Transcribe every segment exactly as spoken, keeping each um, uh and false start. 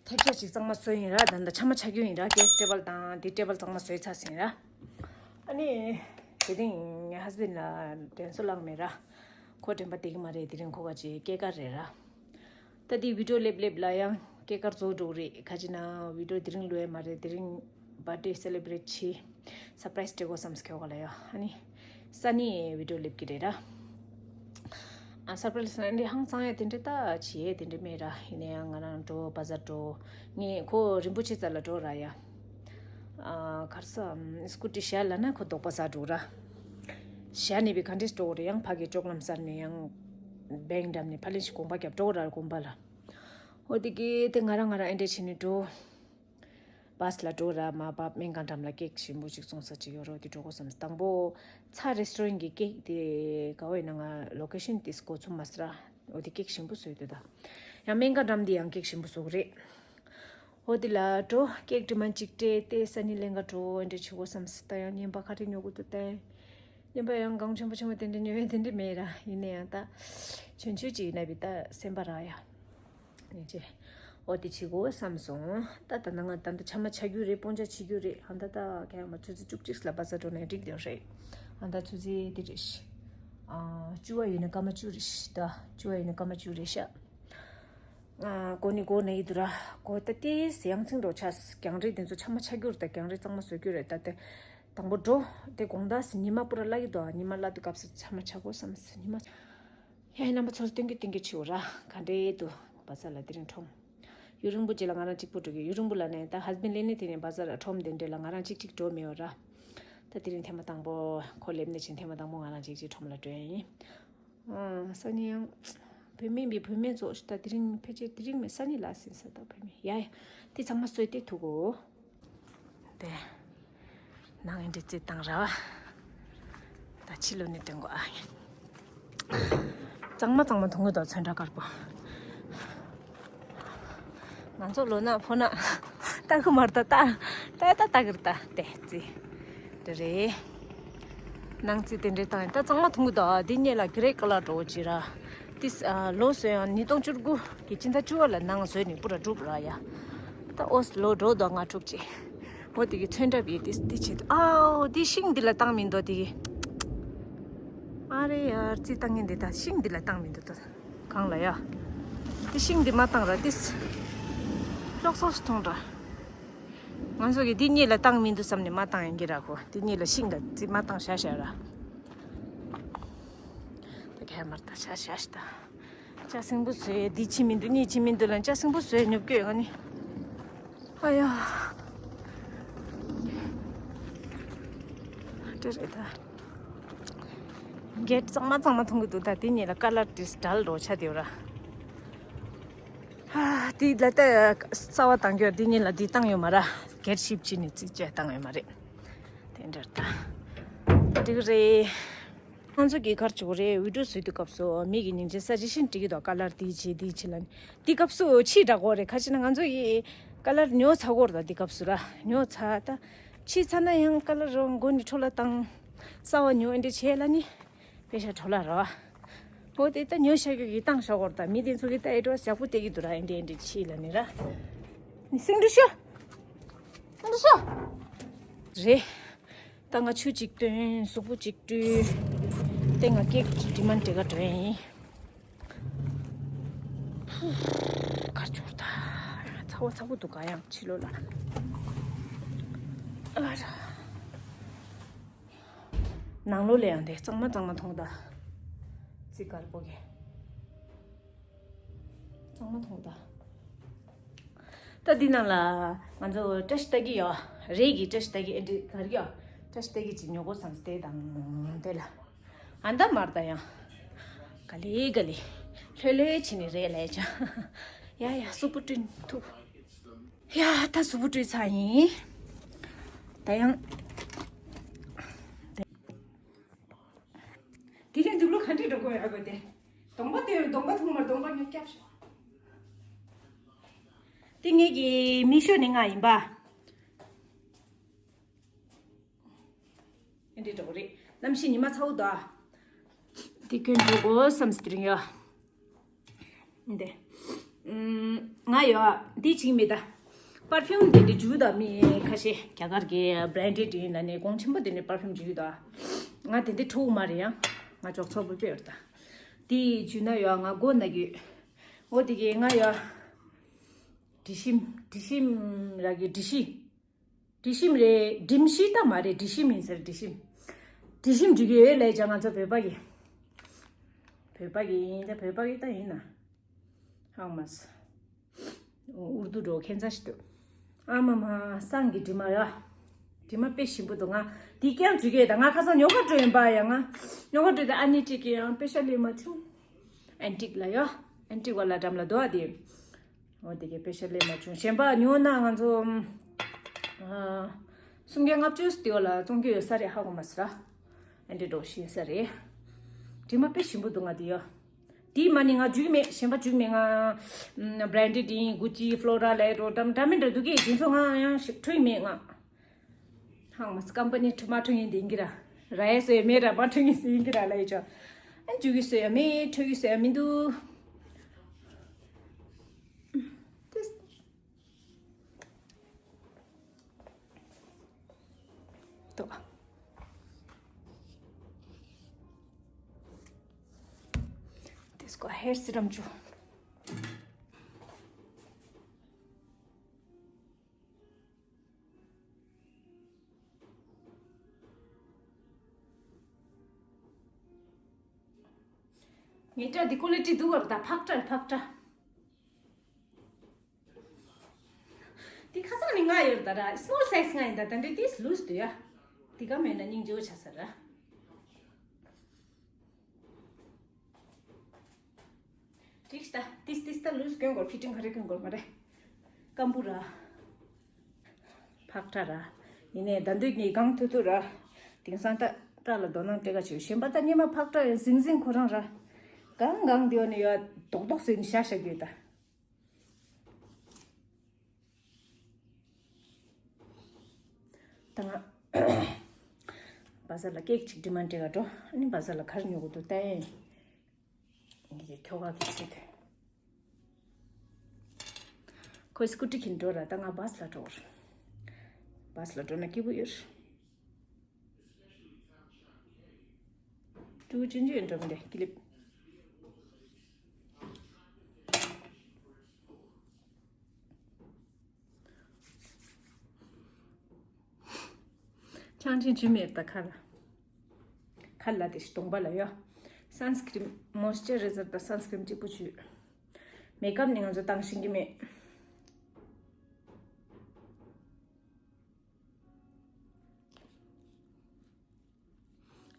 ཐེབས་ཆག་ཅིག་གཙང་མ་བཟོས་ཡིན་ར། ད་ད་ཆ་མ་ཆ་རྒྱུ་ཡིན་ར། gas table་དང་དེ་table་གཙང་མ་བཟོས་ཚར་ཟིན་ར། ཨ་ནི་དེ་རིང་ངའི་husband་ལ་དྲན་གསོ་བསླངས་མེད་ར། ཁོ་དྲན་པ་བདེ་གི་མ་རེད། དེ་རིང་ཁོ་ག་ཅིག་སྐྱེས་སྐར་རེད་ར། ད་དེ་video་སླེབས་སླེབས་ལ་ཡང་སྐྱེས་སྐར་རྫོགས་འགྲོ་གི་རེད། ཁ་ཅིག་ན་video་དེ་རིང་ལོས་མ་རེད། དེ་རིང་birthday celebrate་བྱེད། surprise་སྤྲད་དགོས་བསམ་སྐྱོ་ག་ལ་ཡ། ཨ་ནི་ས་ནི་video་སླེབས་ཀྱི་རེད་ར། ཨ་surprise་ན་འདི་ཧང་སང་ཡ་དེ་འདྲ་ད་བྱེད་ཡས་དེ་འདྲ་མེད་ར། ཡིན་ན་ཡང་ང་རང་འགྲོ་བ་ཟ་འགྲོ། ངས་ཁོ་རིན་པོ་ཆེ་རྩ་ལ་འགྲོ་ར་ཡ། ཨ་གར་ས་སྐུ་ཊི་བཞག་ལ་ན་ཁོ་དོག་པ་ཟ་འགྲོ་ར། བཞག་ནས་བི་ག་འདྲས་འགྲོ་རེད། ཡང་ཕ་གི་ཅོག་ལམ་སར་ནས་ཡང་bank་འགྲམ་ནས་ཕ་ལན་ཞིག་གོམ་པ་རྒྱབ་འགྲོ་ར། གོམ་པ་ལ། ཨོ་དེ་གི་དེ་ང་རང་ང་རང་ཨེ་འདྲས་བྱས་ནས་འགྲོ། bus་ལ་འགྲོ་ར་མ་བབ་སྨན་ཁང་འགྲམ་ལ་cake་ཞིམ་པོ་ཅིག་བཙོང་ས་ཅིག་ཡོད་རོ། དེ་འགྲོ་དགོས་བསམ། དང་པོ་ཚ་restaurant་གི་cake་དེ་ག་བས་ན་ང་location་དེ་གོ་ཚུམ་མ་སི་ར། འོ་དེ་cake་ཞིམ་པོ་བཟོས་འདུག་ད། ཡང་སྨན་ཁང་འགྲམ་དེ་ཡང་cake་ཞིམ་པོ་བཟོ་གི་རེད། འོ་དེ་ལ་འགྲོ་cake་དྲི་མ་གཅིག་སྤྲད་དེ་ས་ནི་ལེན་ག་འགྲོ་ཨེ་འདྲ་བྱེད་དགོས་བསམ་སི། ད་ཡང་ཉན་པ་ག་རེ་ཉོ་དགོས་འདུག་ད། ཉན་པ་ཡང་གང་ཆེན་པོ་ཆེན་པོ་དེ་འདྲ་ཉོ་ཡས་དེ་འདྲ་མེད་ར། ཡིན་ན་ཡང་ད་ཆུན་ཆུན་ཅིག་ཡིན་ན་བི་ད་སེམས་པ་རག་ཡ། ནས་ཅེ། ཨོ་དེ་བྱེད་དགོས་བསམ་སོང་། ད་ད་ནང་ང་ད་ད་ཆ་མ་ཆ་རྒྱུ་རེད། སྤོན་ཆ་བྱེད་རྒྱུ་རེད། ཨ་ད་ད་ག་ཡང་མ་ཆུ་ཚོད་བཅུ་གཅིག་ལ་བ་ས་འགྲོ་ནས་འགྲིག་དེ་རེད། ཨ་ད་ཆུ་ཚོད་དེ་རེད་ཤི། ཨ་བཅུ་བ་ཡིན་ན་སྐར་མ་བཅུ་རེད་ཤི། ད་བཅུ་བ་ཡིན་ན་སྐར་མ་བཅུ་རེད་ཤ། ཨ་གོ་ནི་གོ་ནི་ཡི་དུ་ར། གོ་ད་ཏེས་ཡང་ཚིང་འགྲོ་ཆ་གྱང་རེད། དེ་ཚོ་ཆ་མ་ཆ་རྒྱུ་རེད། ད་གྱང་རེད་གཙང་མ་བཟོ་རྒྱུ་རེད། ད་དེ་དང་པོ་འགྲོ། དེ་དགོང་དག་སི་ཉི་མ་པུ་ར་ལ་གི་དོ། ཉི་མ་ལ་དུ་སྐབས་སུ་ཆ་མ་ཆ་གོ་བསམ་སི་ཉི་མ། ཡ་ཡི་རྣམ་པ་ཚོར་སྟོན་གི་སྟོན་གི་ཆེའོ་ར། ག་འདྲེ་དུ་བ་ས་ལ་དེ་རིང་ཁྲོམ། ཡུ་རིང་པོ་ཅིག་ལ་ང་རང་གཅིག་པུ་འགྲོ་གི། ཡུ་རིང་པོ་ལ་ནས་ད་husband་ལེན་ནས་དེ་ནས་བ་ས་ལ་ཁྲོམ་དེ་འདྲེ་ལ་ང་རང་གཅིག་གཅིག་འགྲོ་མེད་འོ་ར། ད་དེ་རིང་ཐེངས་མ་དང་པོ་ཁོ་ལེབ་ནས་ཕྱིན་ཐེངས་མ་དང་པོ་ང་རང་གཅིག་གཅིག་ཁྲོམ་ལ་འགྲོ་ཡ་ཡིན། ཨ་ས་ནི་ཡང་བུད་མེད་པའི་བུད་མེད་ཚོ་ད་དེ་རིང་ཕལ་ཆེར་དེ་རིང་མེད་ས་ནི་ལ་ཟིན་ས་ད་བུད་མེད་ཡ་ཡ་དེ་ཚང་མ་གསོས་ཏེ་ཐུག་གོ། དེ། ནང་ཨིན་དྲི་རྩེད་བཏང་ར་བ། ད་ཕྱི་ལོ་ནས་སྟོན་གོ་ཨ། གཙང་མ་གཙང་མ་མཐོང་གི་འདུག་ཚོན་ཁྲ་དཀར་པོ། ང་ཚོ་ལོ་ན་ཕོ་ན་ལྟ་གི་མ་རེད་ད། ལྟ་ལྟ་ལྟ་གི་རེད་ད། དེ་རྩེད་དེ་རེད། ནང་རྩེད་དེ་འདྲའི་བཏང་ཡིན་ད། གཙང་མ་མཐོང་གི་འདུག་འདི་སྔོན་ལ་grey colour་འདྲ་བོ་ཅིག་ར། ཏིས་ཨ་ལོ་སོ་ཡང་ཉིས་སྟོང་བཅུ་དགུ་གི་སྤྱི་ཟླ་བཅུ་པ་ལ་ནང་བཟོས་ནས་པུ་ར་གྲུབ་ར་ཡ། ད་ཨོས་ལོ་འགྲོ་དོ་ལྔ་དྲུག་ཅིག་འོ་དེ་གི་ཚོན་ཁྲ་བི་དེ་དེ་བྱེད་དོ། ཨའོ་དེ་ཤིང་འདི་ལ་བཏང་མི་འདུག་དེ་གི། ཨ་རེ་ཡར་རྩི་བཏང་ངན་འདི་ད་ཤིང་འདི་ལ་བཏང་མི་འདུག་ད། གང་ལ་ཡ། དེ་ཤིང་འདི་མ་བཏང་ར་དེ། ལོག་སོགས་སུ་མཐོང་ར། ང་ཚོ་གི་འདི་གཉིས་ལ་བཏང་མི་འདུག་བསམ་ནས་མ་བཏང་ཡིན་གྱི་ར་ཁོ། འདི་གཉིས་ལ་ཤིང་ལ་རྩི་མ་བཏང་ཤ་ཤ་ར། ད་ག་མར་ད་ཤ་ཤ་ཤ་ད། ལྕགས་སྲིན་པོ་བཟོས་འདི་ཕྱི་མི་འདུག་གཉིས་ཕྱི་མི་འདུག་ལ་ལྕགས་སྲིན་པོ་བཟོས་ཉོབ་སྐྱོད་ང་ནི། ཨ་ཡ། དེ་རེད་ད། གེད་གཙང་མ་གཙང་མ་མཐོང་གི་འདུག་ད་དེ་གཉིས་ལ་ཀ་ལར་དེ་འདྲ་ལོ་ཆ་དེ་ར། ཧ་དེ་ལ་ད་རྩ་བ་བཏང་རྒྱུ་དེ་གཉིས་ལ་དེ་བཏང་ཡོད་མ་ར། གེད་ཤིབ་ཅི་ནི་རྩི་བཅད་བཏང་ཡོད་མ་རེད། དེ་འདྲ་ད། འགྲིག་རེད། ང་ཚོ་གི་གར་བྱུག་རེད། ཝི་ཌིའོ་བཟོས་དུས་སྐབས་སུ་མི་གི་སྙིང་རྗེ་ས་ཇི་ཤན་འགྲིག་གི་འདུག་ཀ་ལར་དེ་བྱེད་དེ་བྱེད་ལ་ནི་དེ་སྐབས་སུ་ཕྱིས་དྲག་གོ་རེད། ཁ་ཅིག་ན་ང་ཚོ་ཡི་ཀ་ལར་ཉོ་ཚར་གོ་རེད། ད་དེ་སྐབས་སུ་ར་ཉོ་ཚར་ད་ཕྱིས་ཚར་ན་ཡང་ཀ་ལར་རོ་མགོ་ནི་འཕྲོ་ལ་བཏང་གསར་བ་ཉོ་ཨེ་འདྲ་བྱེད་ལ་ནི་པེ་ཤ་འཕྲོ་ལ་ར་བ། འོ་དེ་ད་ཉོ་ཤ་གི་གི་བཏང་ཤ་གོ་རེད། ད་མི་དེ་ཚོ་གི་ད་ཨེ་འགྲོ་ཞག་པོ་དེ་གི་འདུག་ར་ཨེ་འདྲ་ཨེ་འདྲ་ཕྱིས་ལ་ནི་ར་ནི་སེང་འབྲུ་ཤོ་སེང་འབྲུ་ཤོ་རེད། ད་ང་ཆུ་གཅིག་བཏོན། གཟུགས་པོ་གཅིག་བཀྲུས། ཏེ་ང་ཀེག་གཅིག་དྲི་མ་འདྲེ་ག་འགྲོ་ཡིན། ཧྥུ། གར་ཆོར་ད། ཚ་བོ་ཚ་བོ་འདུག་ག་ཡང་ཕྱི་ལོགས་ལ། ཨ་ར། ནང་ལོགས་ལ་ཡང་དེ་གཙང་མ་གཙང་མ་མཐོང་ད། ཙི་དཀར་པོ་གི། གཙང་མ་མཐོང་ད། ད་འདི་ནང་ལ་ང་ཚོ་བཀྲ་ཤིས་རྟགས་བརྒྱད་ཡོད། རེད་ཀྱི་བཀྲ་ཤིས་རྟགས་བརྒྱད་ཨེ་འདྲི་ག་རེ་ཡོད། བཀྲ་ཤིས་རྟགས་བརྒྱད་ཅིག་ཉོ་དགོས་བསམ་སྟེ་དང་དེ་ལ། ཨ་ད་མར་ད་ཡང་། ག་ལེ་ག་ལེ། ལྷོད་ལྷོད་བྱས་ནས་རེད་ལས་ཅང་། ཡ་ཡ་སུ་པུ་ཀྲིན་ཐུག་ཡ་ད་སུ་པུ་ཀྲིན་ཚ་ཡིན། ད་ཡང་། དེ་རིང་འདུག་ལོ་ག་འདྲས་འགྲོ་དགོས་ཡོད་དགོས་ཏེ། གདོང་པ་དེ་གདོང་པ་ཐུག་མར་གདོང་པ་ཉོ་སྐྱབས་ཤོག་དེ་ངེད་ཀྱི་མི་ཤོ་ནི་ང་ཡིན་པ། ཨེ་འདྲས་འགྲོ་གི་རེད། གནམ་གཤིས་ཉི་མ་ཚ་བོ་འདུག་ཨ། དེ་གྱོན་འགྲོ་དགོས་བསམ་སྟེ་རིང་ཡ། འདི། ཨུམ། ང་ཡོད་འདི་བྱིང་མེད་ད། པར་ཕིའུམ་དེ་འདྲ་འཇུ་ད་མི་ཁ་ཤས་རྒྱ་གར་གྱི་བྷ་རན་ཌེ་ཌི་ཡིན་ན་ནས་གོང་ཆེན་པོ་དེ་འདྲ་པར་ཕིའུམ་འཇུ་ད། ང་དེ་འདྲ་ཐུག་མ་རེད་ཡ། ང་འཇོག་ཚོགས་པོ་དཔེ་ཡོད་ད། དེ་འཇུ་ན་ཡོད་ང་མགོ་ན་གི། འོ་དེ་གི་ང་ཡོད། དྲི་ཞིམ་དྲི་ཞིམ་ར་གི་དྲི་ཞིམ། དྲི་ཞིམ་རེད། དྲིམ་ཤིང་ད་མ་རེད། དྲི་ཞིམ་ཡིན་ཟེར། དྲི་ཞིམ། དྲི་ཞིམ་འཇུ་གི་ཡོད་ལས་ཀྱང་ང་ཚོ་བོད་པ་གི། བོད་པ་གི་ཡིན་ད། བོད་པ་གི་ད་ཡིན་ན། ཧང་མ་སི། ཨུར་རྡུ་འགྲོ་ཁྱད་མཚར་ཞིག་འདུག་ཨ་མ་མ་སང་གི་དྲི་མ་ཡ། དྲི་མ་དཔེ་ཞིམ་པོ་འདུག་ང་འདི་རྐྱང་འཇུ་གི་ཡོད་ད། ང་ཁ་སང་ཉོ་ག་འགྲོ་ཡིན་པ་ཡ། ང་ཉོ་ག་འགྲོ་དེ་ཨ་ནེ་ཅིག་གི་ཡང་པེ་ཤ་ལེ་མ་བྱུང་། ཨན་ཊིག་ལ་ཡ། ཨན་ཊིག་བ་ལ་འགྲམ་ལ་འདུག་ཨ་དེ། འོ་དེ་གའི་པེ་ཤ་ལེ་མ་བྱུང་། གཞན་པ་ཉོ་ན་ང་ཚོ་ཨ་སུམ་བརྒྱ་ལྔ་བཅུ་སྟེ་བ་ལ་བཙོང་གི་ཡོད་ས་རེད། ཧ་གོ་མ་སི་ར། ཨན་ཊི་འགྲོ་ཤི་ས་རེད། དྲི་མ་དཔེ་ཞིམ་པོ་འདུག་ང་དེ་ཡོད། དེ་མ་ནི་ང་འཇུ་གི་མེད། གཞན་པ་འཇུ་གི་མེད། ང་བྷ་རན་ཌེ་ཌི་ཡིན། གུ་ཅི་ཕློ་ར་ལས་འགྲོ་འགྲམ་འདྲ་མི་འདྲ་འདུག་གི། དེ་ཚོ་ང་ཡང་ཞིག་འཕྲོད་ཡི་མེད་ང་། ཧང་མ་སི་ཀམ་པ་ནི་ཁྲི་མ་ཁྲི་ཡིན་དེ་ཡིན་གི་ར། ར་ཡ་སོ་ཡ་མེད་ར་མ་ཁྲི་ཡིན་སི་ཡིན་གི་ར་ལ་ཡི་ཅོ། ཨན་འཇུ་གི་སོ་ཡ་མེད། ཁྲི་གི་སོ་ཡ་མི་འདུག་ཏོ། དེ་སྐོར་ཧེར་སི་རམ་ཅུ། ངའི་སྐྲ་འདི་ཀོ་ལི་ཊི་འདུག་བར་ད། ཕག་སྐྲ་ཕག་སྐྲ། འདི་ཁ་སང་ནི་ང་ཡོད་ད་ར། སི་མོལ་སའི་ཛི་ང་ཡིན་ད། ད་འདི་ཏིས་ལུས་འདུག་ཡ། འདི་ག་མེད་ན་སྙིང་རྗེ་བོ་ཆགས་ས་ར། འགྲིག་ད། ཏིས་ཏིས་ད་ལུས་གྱོན་དགོས། ཕི་ཊིང་ག་རེ་གྱོན་དགོས་མ་རེད། སྐམ་པོ་ར། ཕག་སྐྲ་ར། ཡིན་ནའི་ད་འདོད་ཀྱི་གང་ཐུ་ཐུ་ར། དེང་སང་ད་སྐྲ་ལ་དོ་སྣང་སྤྲད་ག་བྱེད། གཞན་པ་ད་སྙེ་མ་ཕག་སྐྲ་ཡང་ཟིང་ཟིང་ཁོ་རང་ར། གང་གང་དེ་ཡོད་ནས་ཡོད་རྡོག་རྡོག་བཟོས་ནས་བཞག་བཞག་གི་ཡོད་ད། ད་ང་བ་ཟ་ལ་ཀེག་ཅིག་ཌི་མན་ཌི་སྤྲད་ག་འགྲོ། ཨ་ནི་བ་ཟ་ལ་ག་རེ་ཉོ་དགོས་འདུག་ལྟ་ཡིན། ངེད་ཀྱི་ཁྱོ་ག་གི་ཆེད་དུ། ཁོས་སྐུ་ཊི་ཁྱེར་འགྲོ་ར། ད་ང་བ་སི་ལ་འགྲོ་གི་རེད། བ་སི་ལ་འགྲོ་ན་སྐྱིད་པོ་ཡོད་རེད། ཀྲུའུ་ཅུན་ཅུན་འགྲོ་མི་འདྲ་ཀི་ལིབ། ཆང་ཆེན་བྱུས་མེད་ད་ཁ་ལ། ཁ་ལ་དེ་གདོང་པ་ལ་ཡོད། སན་སི་ཀི་རིན་མོ་ཨིས་ཅར་རའི་ཛར་དང་སན་སི་ཀི་རིན་གཅིག་པུ་བྱུས། མེག་ཨབ་ནི་ང་ཚོ་བཏང་ཤེས་ཀྱི་མེད།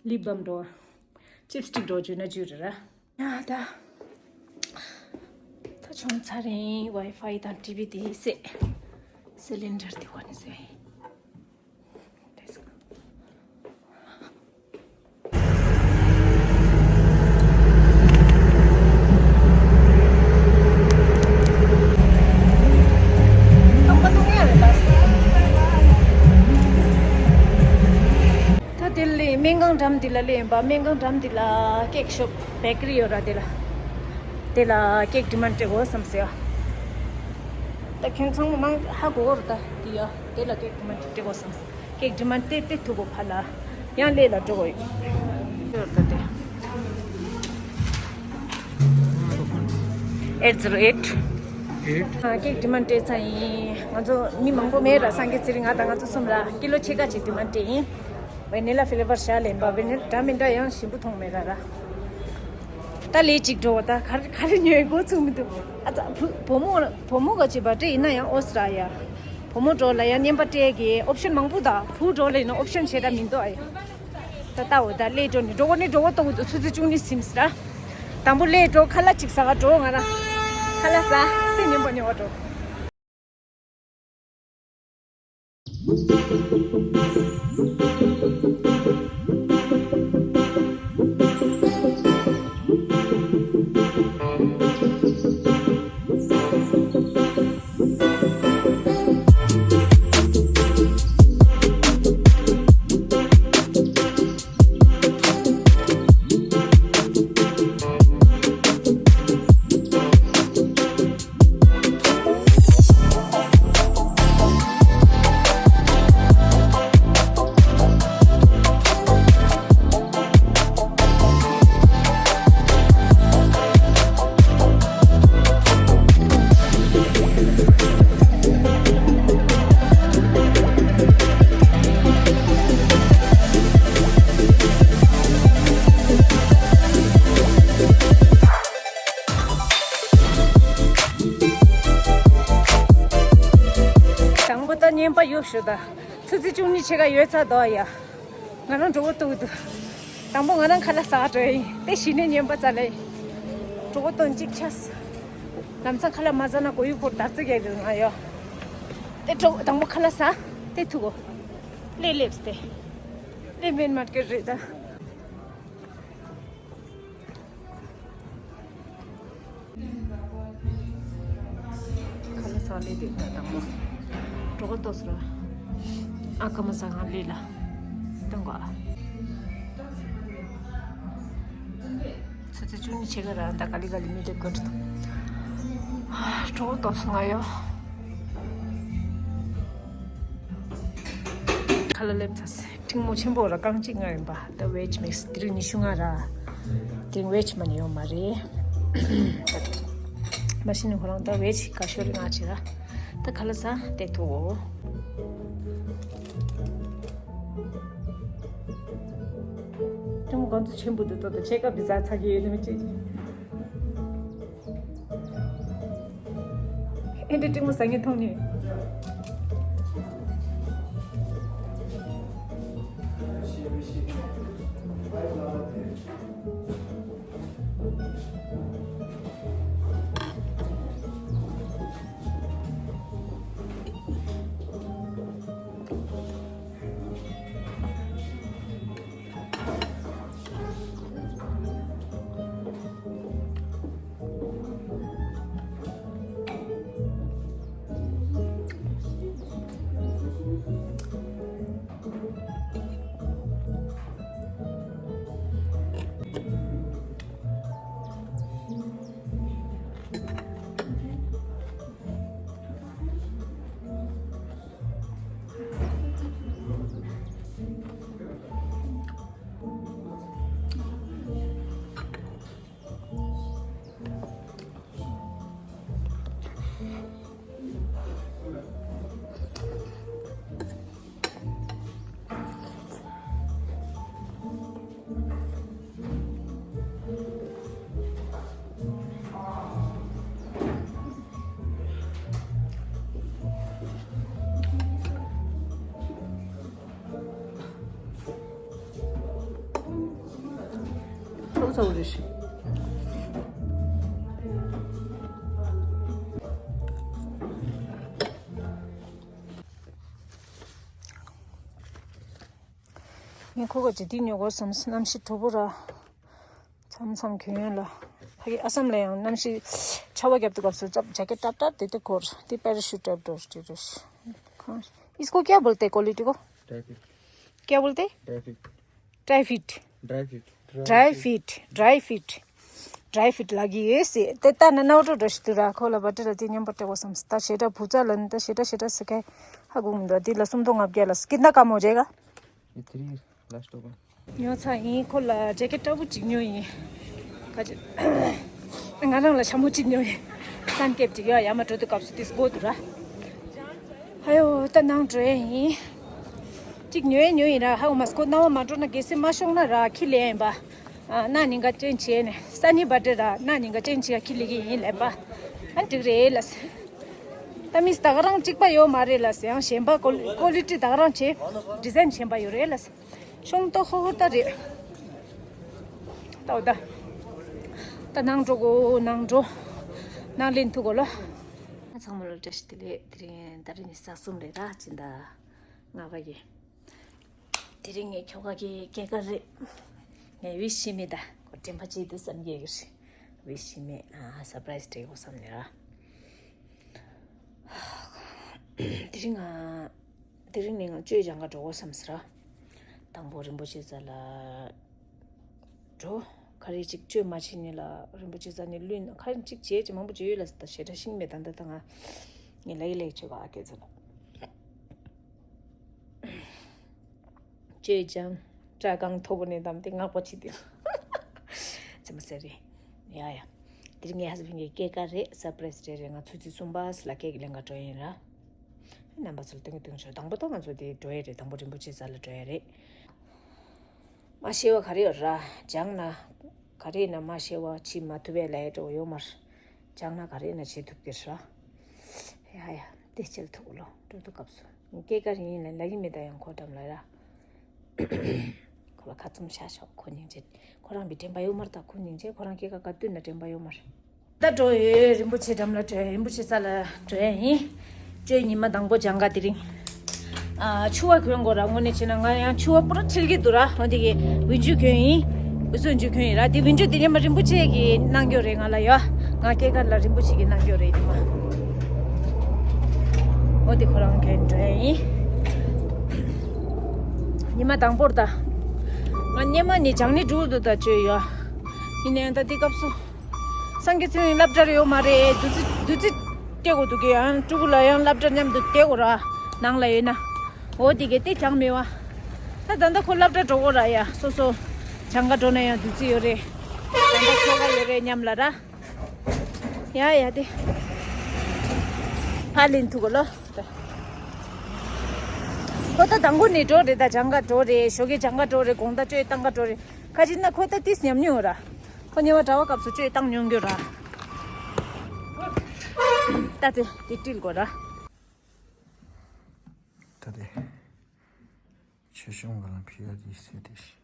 ལིབ་བམ་འགྲོ། ཅིབ་སི་ཊིག་འགྲོ་བཅུག་ན་བཅུག་རེད་ར། ཡ་ད། ད་བྱུང་ཚར་རིང་ཝའི་ཕའི་དང་ཊི་ཝི་དེ་བསད། སི་ལིན་ཌར་དེ་གོ་ནས་བསད། དེ་སོང་། ད་དེ་ལས་སྨན་ཁང་འགྲམ་འདི་ལ་སླེབས་ཡིན་པ། སྨན་ཁང་འགྲམ་འདི་ལ་ཀེག་ཤོབ་བེ་ཀ་རི་ཡོད་ར། དེ་ལ་དེ་ལ་ཀེག་ཌི་མན་ཌི་སྤྲད་དགོས་བསམ་སོང་ཡ། ད་ཁྱོད་ཚང་མ་མང་ཧ་གོ་གོ་ར། ད་དེ་ཡ་དེ་ལ་ཀེག་ཌི་མན་ཌི་སྤྲད་དགོས་བསམ་སོང་། ཀེག་ཌི་མན་ཌི་སྤྲད་ཐུབ་པ་ཕར་ལ་ཡང་སླེབས་ལ་འགྲོ་དགོས་ཡོད་ར། ད་དེ་eight zero eight. Eight. ཨ། ཀེག་ཌི་མན་ཌི་སྤྲད་ཚར་ཡིན། ང་ཚོ་མི་མང་པོ་མེད་ར། སངས་རྒྱས་ཚེ་རིང་ང་དང་ང་ཚོ་གསུམ་ར། ཀི་ལོ་ཕྱེད་ཀ་ཅིག་ཌི་མན་ཌི་སྤྲད་ཡིན། ཝེ་ནི་ལ་ཕི་ལེ་ཝར་བཞག་ལེན་པ། ཝེ་ནི་འདྲ་མི་འདྲ་ཡང་ཞིམ་པོ་མཐོང་མེད་ར་ར། ད་ལས་གཅིག་འགྲོ་བ། ད་ག་རེ་ག་རེ་ཉོས་འགོ་ཚུགས་མི་འདུག་ཨ་ཙ། བུ་བུ་མོ་བུ་མོ་ག་ཅིག་བ་སྤྲད་ཡིན་ན་ཡང་ཨོ་སི་ར་ཡ། བུ་མོ་འགྲོ་ལ་ཡང་རྔན་པ་སྤྲད་གི་ཨོབ་ཤན་མང་པོ། ད་བུ་འགྲོ་ལ་ཡིན་ན་ཨོབ་ཤན་ཞེ་དྲག་མི་འདུག་ཨ་ཡ། ད་ལྟ་འོ་ད་སླེབས་འགྲོ་ནི། འགྲོ་གོ་ནི་འགྲོ་གོ་ཏོག་ཏོ་ཆུ་ཚོད་བཅུ་གཉིས་ཟིན་སི་ར། དང་པོ་སླེབས་འགྲོ། ཁ་ལག་ཅིག་ཟ་ག་འགྲོ། ང་རང་ཁ་ལག་ཟ་དེ་ཉིན་པ་ཉོ་བ་འགྲོ། རྔན་པ་ཡོད་ཤོད་ད། ཆུ་ཚོད་བཅུ་གཉིས་ཕྱེད་ཀ་ཡོལ་ཚར་འདུག་ཡ། ང་རང་གྲོད་ཁོག་ལྟོགས་འདུག། དང་པོ་ང་རང་ཁ་ལག་ཟ་ག་འགྲོ་ཡ་ཡིན། དེ་གཞི་ནས་རྔན་པ་ཙ་ལ་ཡིན། གྲོད་ཁོག་ལྟོགས་གཅིག་ཆགས། ལམ་སང་ཁ་ལག་མ་ཟ་ན་གོ་ཡུ་ཕོར་དར་རྩི་རྒྱག་འདུག་ང་ཡོ། དེ་གྲོད་དང་པོ་ཁ་ལག་ཟ། དེ་ཐུག་གོ། ལེ་ལེབས་ཏེ། ལེ་མེན་མར་ཀེ་རེད་ད། ཁ་ལག་ཟ་ལེ་དེ་ད་དང་པོ། གྲོད་ཁོག་ལྟོགས་སོང་ར། ཨ་ཁ་མ་ཟ་ང་ལེ་ལ། གཏོང་གོ་ཨ། ཆུ་ཚོད་བཅུ་གཉིས་ཕྱེད་ཀ་ར་ད་ག་ལི་ག་ལི་མི་དེ་གོད་འདུག། གྲོད་ཁོག་ལྟོགས་སོང་ང་ཡོ། ཁ་ལག་ལེབ་ཚ་སེ། ཕྲེང་མོ་ཆེན་པོ་ར་རྐང་གཅིག་ལྔ་ཡིན་པ། ད་ཝེཇ་མིག་སི་དེ་རིང་ཉི་ཤུ་ལྔ་ར། དེ་རིང་ཝེཇ་མ་ནི་ཡོད་མ་རེད། མ་གཞི་ནས་ཁོ་རང་ད་ཝེཇ་དགའ་ཤོས་རེད་ང་བྱས་ར། ད་ཁ་ལག་ཟ་དེ་ཐུག་གོ། ཕྲེང་མོ་གང་ཚོད་ཆེན་པོ་འདུག་ཏོ་ད་ཕྱེད་ཀ་བི་ཟ་ཚ་གི་ཡོད་ནི་མི་གཅིག་གཅིག། ཨེ་འདྲ་ཕྲེང་མོ་ཟ་མཁན་མཐོང་ནས། ཚ་བོ་ཚ་བོ་རེད་ཤི། ངས་ཁོ་ག་ཇི་ཏི་ཉོ་དགོས་བསམ། གནམ་གཤིས་དྲོ་པོ་ར། མཚམས་མཚམས་གྱོན་ཡོང་ལ། ཕ་གི་ཨ་སམ་ལ་ཡང་གནམ་གཤིས་ཆར་པ་བརྒྱབ་དུས་སྐབས་སུ་ཅབ་ཇེ་ཀེ་ཊི་ཏག་ཏག་དེ་དེ་འཁོར་དེ་པེ་ར་ཤུ་ཊི་ཊའིབ་འགྲོ་རེད་རེད། इसको क्या बोलते हैं quality को? Dry fit. क्या बोलते हैं? Dry fit. Dry fit. Dry fit. Dry fit. Dry fit. Dry fit ལབ་ཀྱི་ཡོད་ཟེར། དེ་ལྟ་ན་ནའོ་འགྲོ་འགྲོ་ཞིག་འདུག་ར། ཁོ་ལ་བ་ཏི་ར་དེ་མཉམ་པོ་སྤྲད་དགོས་བསམ། ད་ཞེ་དྲག་བུ་ཚ་ལ་ནི་ད་ཞེ་དྲག་ཞེ་དྲག་ཟེར་མཁན་ཧ་གོ་མི་འདུག། དེ་ལ་སུམ་སྟོང་ལྔ་བརྒྱ་ལ། कितना का मोजेगा? ये थ्री लास्ट होगा। ཉོ་ཚར་ཡིན། ཁོ་ལ་ཇེ་ཀེ་ཊི་འདྲ་པོ་གཅིག་ཉོ་ཡིན། ག་ཅི། ང་རང་ལ་ཞྭ་མོ་གཅིག་ཉོ་ཡིན། སན་ཀེབ་གཅིག་ཡོད། ཡར་མར་འགྲོ་དུས་སྐབས་སུ་དེ་དགོས་འདུག་ར། ཧ་ཡོ་ད་ནང་འགྲོ་ཡ་ཡིན། གཅིག་ཉོ་ཡ་ཉོ་ཡིན་ར། ཧ་འོ་མ་སྐོར་སྣང་བ་མ་འགྲོ་ན་གལ་སྲིད་མ་ཤོང་ན་ར་ཁྱི་ལེན་ཡིན་པ། ཨ་གནའ་ཉིན་ག་ཅན་བྱས་ནས་སན་ནི་བར་ཌེ་ར་གནའ་ཉིན་ག་ཅན་བྱས་ཁྱི་ལེན་གི་ཡིན་ལབ་པ། ཨ་འགྲིག་རེད་ལ་ཟེར། ད་མིས་ད་ག་རང་གཅིག་པ་ཡོད་མ་རེད་ལ་ཟེར། ཡང་གཞན་པ་ཀོ་ཀོ་ལི་ཊི་ད་ག་རང་བྱས། ཌི་ཛའིན་གཞན་པ་ཡོད་རེད་ལ་ཟེར། ཤོང་ཏོ་ཧོ་ཧོ་ད་རེད། ད་འོ་ད། ད་ནང་འགྲོ་གོ། ནང་འགྲོ། ནང་ལེན་ཐུག་གོ་ལོ། ཚང་མ་ལ་བཀྲ་ཤིས་བདེ་ལེགས། དེ་རིང་ད་རིང་ནི་གཟའ་གསུམ་རེད་ར། སྤྱི་ཟླ་ལྔ་པ་གི། དེ་རིང་ངའི་ཁྱོ་ག་གི་སྐྱེས་སྐར་རེད། ངས་ཝིཤ་བྱས་མེད། ད་ཁོ་དྲན་པ་བརྗེད་འདུག་བསམ་གྱི་ཡོད་རེད། ཝིཤ་བྱས་མེད། ཨ་སར་པ་རའི་སི་སྤྲད་དགོས་བསམ་ནས་ར། དེ་རིང་ང་དེ་རིང་ནས་ང་གཅོད་སྦྱང་ག་འགྲོ་དགོས་བསམ་ཟེར་ར། དང་པོ་རིན་པོ་ཆེ་རྩ་ལ་འགྲོ། ག་རེ་ཅིག་གཅོད་མ་བྱེད་ནི་ལ་རིན་པོ་ཆེ་རྩ་ནས་བླུན། ག་རེ་ཅིག་བྱེད་ཅིག་མང་པོ་བྱེད་ཡོད་ལ་ད་ཞེ་དྲག་ཤིང་མེད། ད་ད་ད་ང་ངས་ལ་ཡི་ལེགས་བྱེད་ག་ཨ་སྐད་ཚོད་ལ། གཅོད་སྦྱང་། སྐྲ་གང་མཐོ་པོ་ནས་བསྡམས་ཏེ་ངག་པ་ཕྱི་དེ། ཚེ་མ་ཟེར་རེད། ཡ་ཡ། དེ་རིང་ངའི་ཧ་སི་བན་གྱི་སྐྱེས་སྐར་རེད། སར་པ་རའི་སི་སྤྲད་རེད། ང་ཚོ་ཚེ་གསུམ་པ་སི་ལ་ཀེག་ལེན་ག་འགྲོ་ཡིན་ར། རྣམ་པ་ཚོ་ལ་སྟོན་གི་སྟོན་ཆོག། དང་པོ་ད་ང་ཚོ་དེ་འགྲོ་ཡ་རེད། དང་པོ་རིན་པོ་ཆེ་རྩ་ལ་འགྲོ་ཡ་རེད། མ་ཤེས་པ་ག་རེ་ཡོད་ར། སྦྱངས་ན། ག་རེ་ཡིན་ན་མ་ཤེས་པ་བྱེད་མ་ཐུབ་པའི་ལས་འགྲོ་ཡོད་མ་རེད། སྦྱངས་ན་ག་རེ་ཡིན་ན་བྱེད་ཐུབ་ཀྱི་རེད་ར། ཡ་ཡ་དེ་བྱེད་ཐུབ་ལོ་འགྲོ་དུས་སྐབས་སུ། སྐྱེས་སྐར་ཡིན་ལ་ལ་ཡིན་མེད་ད་ཡང་ཁོ་འགྲམ་ལ་ར། ཁོ་ལ་ཁ་བཙུམ་བཞག་ཤོག་ཁོ་སྙིང་རྗེ། ཁོ་རང་བི་དྲན་པ་ཡོད་མ་རེད་ད། ཁོ་སྙིང་རྗེ། ཁོ་རང་སྐྱེས་སྐར་ག་དུས་ན་དྲན་པ་ཡོད་མ་རེད། ད་འགྲོ་ཡོད། རིན་པོ་ཆེ་འགྲམ་ལ་འགྲོ་ཡ། རིན་པོ་ཆེ་ས་ལ་འགྲོ་ཡ་ཡིན། བཅོས་ཉི་མ་དང་པོ་སྦྱང་ག་དེ་རིང་། ཨ་ཆུ་བ་གོན་དགོས་ར། དངོས་གནས་བྱས་ན་ང་ཡང་ཆུ་བ་པུ་ར་འཁྲིལ་གྱི་འདུག་ར། འོ་དེ་གི་བི་འཇུ་གྱོན་ཡིན། བི་སུ་འཇུ་གྱོན་ཡིན་ར། དེ་བི་འཇུ་དེ་ཉི་མ་རིན་པོ་ཆེ་གི་གནང་རྒྱུ་རེད་ང་ལ་ཡ། ང་སྐྱེས་སྐར་ལ་རིན་པོ་ཆེ་གི་གནང་རྒྱུ་རེད་ཉི་མ། འོ་དེ་ཁོ་རང་གྱོན་འགྲོ་ཡ་ཡིན། ཉི་མ་དང་པོར་ད། ང་སྔོན་མ་ནས་སྦྱང་ནས་འགྲོ་འདུག་ད་བཅོས་ཡ། ཡིན་ནའང་ད་དེ་སྐབས་སུ། སངས་རྒྱས་ཚེ་རིང་སློབ་གྲྭར་ཡོད་མ་རེད། བདུད་རྩི་བདུད་རྩི་སྤྲད་དགོས་འདུག་གི་ཡང་ཕྲུ་གུ་ལ་ཡང་སློབ་གྲྭ་མཉམ་དུ་སྤྲད་དགོས་ར། ནང་ལ་ཡོད་ན། འོ་དེ་གས་དེ་སྦྱང་མེད་བ། ད་ད་ལྟ་ཁོ་སློབ་གྲྭ་འགྲོ་དགོས་ར་ཡ། སོ་སོ་སྦྱང་ག་འགྲོ་ན་ཡང་བདུད་རྩི་ཡོད་རེད། ད་ལྟ་ཁྱོ་ག་ཡོད་རེད་མཉམ་ལ་ར། ཡ་ཡ་དེ། ཕ་ལིན་ཐུག་གོ་ལོ། ཁོ་ད་དང་པོ་ནས་འགྲོ་རེད། ད་སྦྱང་ག་འགྲོ་རེད། ཞོགས་ཀས་སྦྱང་ག་འགྲོ་རེད། དགོང་དག་བཅོས་བཏང་ག་འགྲོ་རེད། ཁ་ཅིག་ན་ཁོ་ད་ཏིས་ཉམས་མྱོང་ར། ཁོ་ཉེ་བ་གྲྭ་བ་སྐབས་སུ་བཅོས་བཏང་མྱོང་རྒྱུ་ར། ད་དེ་དེ་ཏིལ་གོ་ར། ད་དེ། ཆེ་ཆུང་ག་ལ་ཕི་ཡ་དེ་སེ་དེ་ཤི།